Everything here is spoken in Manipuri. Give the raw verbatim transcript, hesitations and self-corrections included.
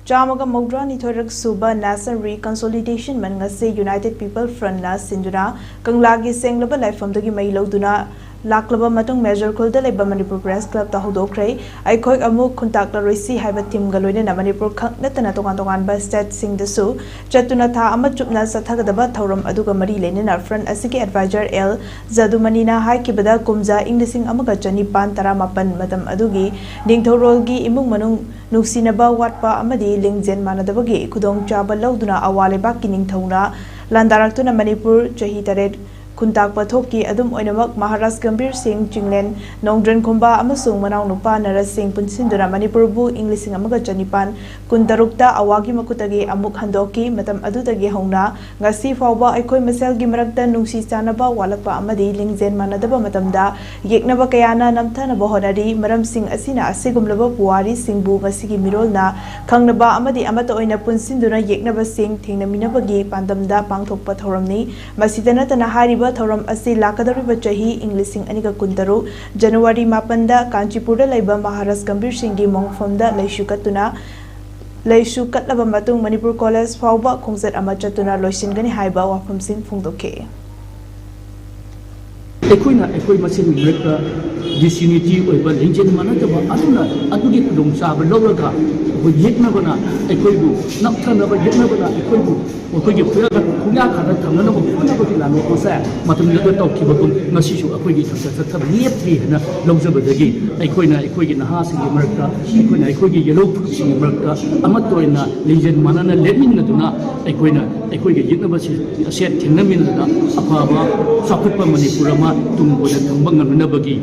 ꯆꯥꯝꯃꯒ ꯃꯧꯗ꯭ꯔꯥꯅꯤꯊꯣꯏꯔꯛ ꯁꯨꯕ National Reconciliation Month ꯉꯁꯤ United People Frontꯅ ꯁꯤꯟꯗꯨꯅ ꯀꯪꯂꯥꯒꯤ ꯁꯦꯡꯂꯕ ꯂꯥꯏꯐꯝꯗꯒꯤ ꯃꯩ ꯂꯧꯗꯨꯅ ꯂꯥꯛꯂꯕ ꯃꯇꯨꯡ ꯃꯦꯖꯔꯈꯣꯜꯗ ꯂꯩꯕ ꯃꯅꯤꯄꯨꯔ ꯄ꯭ꯔꯦꯁ ꯀ꯭ꯂꯕꯇ ꯍꯧꯗꯣꯛꯈ꯭ꯔꯦ꯫ ꯑꯩꯈꯣꯏ ꯑꯃꯨꯛ ꯈꯨꯟꯇꯥꯛꯂꯔꯣꯏꯁꯤ ꯍꯥꯏꯕ ꯊꯤꯝꯒ ꯂꯣꯏꯅꯅ ꯃꯅꯤꯄꯨꯔ ꯈꯛ ꯅꯠꯇꯅ ꯇꯣꯉꯥꯟ ꯇꯣꯉꯥꯟꯕ ꯁ꯭ꯇꯦꯠꯁꯤꯡꯗꯁꯨ ꯆꯠꯇꯨꯅ ꯊꯥ ꯑꯃ ꯆꯨꯞꯅ ꯆꯠꯊꯒꯗꯕ ꯊꯧꯔꯝ ꯑꯗꯨꯒ ꯃꯔꯤ ꯂꯩꯅꯅ ꯐ꯭ꯔꯟꯠ ꯑꯁꯤꯒꯤ ꯑꯦꯗꯚꯥꯏꯖꯔ ꯑꯦꯜ ꯖꯗꯨꯃꯅꯤꯅ ꯍꯥꯏꯈꯤꯕꯗ, ꯀꯨꯝꯖꯥ ꯏꯪ ꯂꯤꯁꯤꯡ ꯑꯃꯒ ꯆꯅꯤꯄꯥꯟ ꯇꯔꯥꯃꯥꯄꯟ ꯃꯇꯝ ꯑꯗꯨꯒꯤ ꯅꯤꯡꯊꯧꯔꯣꯜꯒꯤ ꯏꯃꯨꯡ ꯃꯅꯨꯡ ꯅꯨꯡꯁꯤꯅꯕ ꯋꯥꯠꯄ ꯑꯃꯗꯤ ꯂꯤꯡꯖꯦꯜ ꯃꯥꯟꯅꯗꯕꯒꯤ ꯈꯨꯗꯣꯡꯆꯥꯕ ꯂꯧꯗꯨꯅ ꯑꯋꯥ ꯂꯩꯕꯥꯛꯀꯤ ꯅꯤꯡꯊꯧꯅ ꯂꯥꯟꯗꯥꯔꯛꯇꯨꯅ ꯃꯅꯤꯄꯨꯔ ꯆꯍꯤ ꯇꯔꯦꯠ ꯈꯨꯟꯇꯥꯛꯄ ꯊꯣꯛꯈꯤ꯫ ꯑꯗꯨꯝ ꯑꯣꯏꯅꯃꯛ, ꯃꯍꯥꯔꯥꯖ ꯒꯝꯚꯤꯔ ꯁꯤꯡ ꯆꯤꯡꯂꯦꯟ ꯅꯣꯡꯗ꯭ꯔꯦꯟꯈꯣꯝꯕ ꯑꯃꯁꯨꯡ ꯃꯅꯥꯎꯅꯨꯄꯥ ꯅꯔꯁ ꯁꯤꯡ ꯄꯨꯟꯁꯤꯟꯗꯨꯅ ꯃꯅꯤꯄꯨꯔꯕꯨ ꯏꯪ ꯂꯤꯁꯤꯡ ꯑꯃꯒ ꯆꯅꯤꯄꯥꯟ ꯀꯨꯟꯇꯔꯨꯛꯇ ꯑꯋꯥꯒꯤ ꯃꯈꯨꯠꯇꯒꯤ ꯑꯃꯨꯛ ꯍꯟꯗꯣꯛꯈꯤ꯫ ꯃꯇꯝ ꯑꯗꯨꯗꯒꯤ ꯍꯧꯅ ꯉꯁꯤ ꯐꯥꯎꯕ ꯑꯩꯈꯣꯏ ꯃꯁꯦꯜꯒꯤ ꯃꯔꯛꯇ ꯅꯨꯡꯁꯤ ꯆꯥꯟꯅꯕ ꯋꯥꯠꯂꯛꯄ ꯑꯃꯗꯤ ꯂꯤꯡꯖꯦꯜ ꯃꯥꯟꯅꯗꯕ ꯃꯇꯝꯗ ꯌꯦꯛꯅꯕ ꯀꯌꯥꯅ ꯅꯝꯊꯅꯕ ꯍꯣꯠꯅꯔꯤ꯫ ꯃꯔꯝꯁꯤꯡ ꯑꯁꯤꯅ ꯑꯁꯤꯒꯨꯝꯂꯕ ꯄꯨꯋꯥꯔꯤꯁꯤꯡꯕꯨ ꯉꯁꯤꯒꯤ ꯃꯤꯔꯣꯜꯅ ꯈꯪꯅꯕ ꯑꯃꯗꯤ ꯑꯃꯠꯇ ꯑꯣꯏꯅ ꯄꯨꯟꯁꯤꯟꯗꯨꯅ ꯌꯦꯛꯅꯕꯁꯤꯡ ꯊꯦꯡꯅꯃꯤꯟꯅꯕꯒꯤ ꯄꯥꯟꯗꯝꯗ ꯄꯥꯡꯊꯣꯛꯄ ꯊꯧꯔꯝꯅꯤ꯫ ꯃꯁꯤꯗ ꯅꯠꯇꯅ, ꯍꯥꯏꯔꯤꯕ ꯊꯧꯔꯝ ꯑꯁꯤ ꯂꯥꯛꯀꯗꯧꯔꯤꯕ ꯆꯍꯤ ꯏꯪ ꯂꯤꯁꯤꯡ ꯑꯅꯤꯒ ꯀꯨꯟꯇꯔꯨꯛ ꯖꯅꯋꯥꯔꯤ ꯃꯥꯄꯟꯗ ꯀꯥꯟꯆꯤꯄꯨꯔꯗ ꯂꯩꯕ ꯃꯍꯥꯔꯥꯖ ꯒꯝꯚꯤꯔ ꯁꯤꯡꯒꯤ ꯃꯣꯡꯐꯝꯗ ꯂꯩꯁꯨ ꯀꯠꯇꯨꯅ, ꯂꯩꯁꯨ ꯀꯠꯂꯕ ꯃꯇꯨꯡ ꯃꯅꯤꯄꯨꯔ ꯀꯣꯂꯦꯖ ꯐꯥꯎꯕ ꯈꯣꯡꯆꯠ ꯑꯃ ꯆꯠꯇꯨꯅ ꯂꯣꯏꯁꯤꯟꯒꯅꯤ ꯍꯥꯏꯕ ꯋꯥꯐꯝꯁꯤꯡ ꯐꯣꯡꯗꯣꯛꯈꯤ꯫ ꯑꯩꯈꯣꯏꯅ ꯑꯩꯈꯣꯏ ꯃꯁꯦꯟꯒꯤ ꯃꯔꯛꯇ ꯗꯤꯁꯌꯨꯅꯤꯇꯤ ꯑꯣꯏꯕ, ꯂꯤꯡꯖꯦꯜ ꯃꯥꯟꯅꯗꯕ ꯑꯗꯨꯅ ꯑꯗꯨꯒꯤ ꯈꯨꯗꯣꯡꯆꯥꯕ ꯂꯧꯔꯒ ꯑꯩꯈꯣꯏ ꯌꯦꯛꯅꯕꯅ ꯑꯩꯈꯣꯏꯕꯨ ꯅꯝꯊꯅꯕ, ꯌꯦꯛꯅꯕꯅ ꯑꯩꯈꯣꯏꯕꯨ ꯃꯈꯣꯏꯒꯤ ꯈꯨꯌꯥ-, ꯈꯣꯡꯌꯥ ꯈꯥꯗ ꯊꯝꯅꯅꯕ ꯍꯣꯠꯅꯕꯒꯤ ꯂꯥꯟꯃꯤꯈꯣꯏꯁꯦ ꯃꯇꯝꯗꯨꯗ ꯇꯧꯈꯤꯕꯒꯨꯝ ꯉꯁꯤꯁꯨ ꯑꯩꯈꯣꯏꯒꯤ ꯈꯛꯇ ꯆꯠꯊꯕ ꯂꯦꯞꯇ꯭ꯔꯤ ꯍꯥꯏꯅ ꯂꯧꯖꯕꯗꯒꯤ ꯑꯩꯈꯣꯏꯅ ꯑꯩꯈꯣꯏꯒꯤ ꯅꯍꯥꯁꯤꯡꯒꯤ ꯃꯔꯛꯇ, ꯑꯩꯈꯣꯏꯅ ꯑꯩꯈꯣꯏꯒꯤ ꯌꯦꯜꯍꯧ ꯐꯨꯔꯨꯞꯁꯤꯡꯒꯤ ꯃꯔꯛꯇ ꯑꯃꯠꯇ ꯑꯣꯏꯅ ꯂꯤꯡꯖꯦꯜ ꯃꯥꯟꯅꯅ ꯂꯦꯞꯃꯤꯟꯅꯗꯨꯅ ꯑꯩꯈꯣꯏꯅ ꯑꯩꯈꯣꯏꯒꯤ ꯌꯦꯛꯅꯕꯁꯤ ꯑꯁꯦ ꯊꯦꯡꯅꯃꯤꯟꯅꯗꯨꯅ ꯑꯐꯕ ꯆꯥꯎꯈꯠꯄ ꯃꯅꯤꯄꯨꯔ ꯑꯃ ꯇꯨꯡ ꯀꯣꯏꯅ ꯊꯝꯕ ꯉꯝꯅꯅꯕꯒꯤ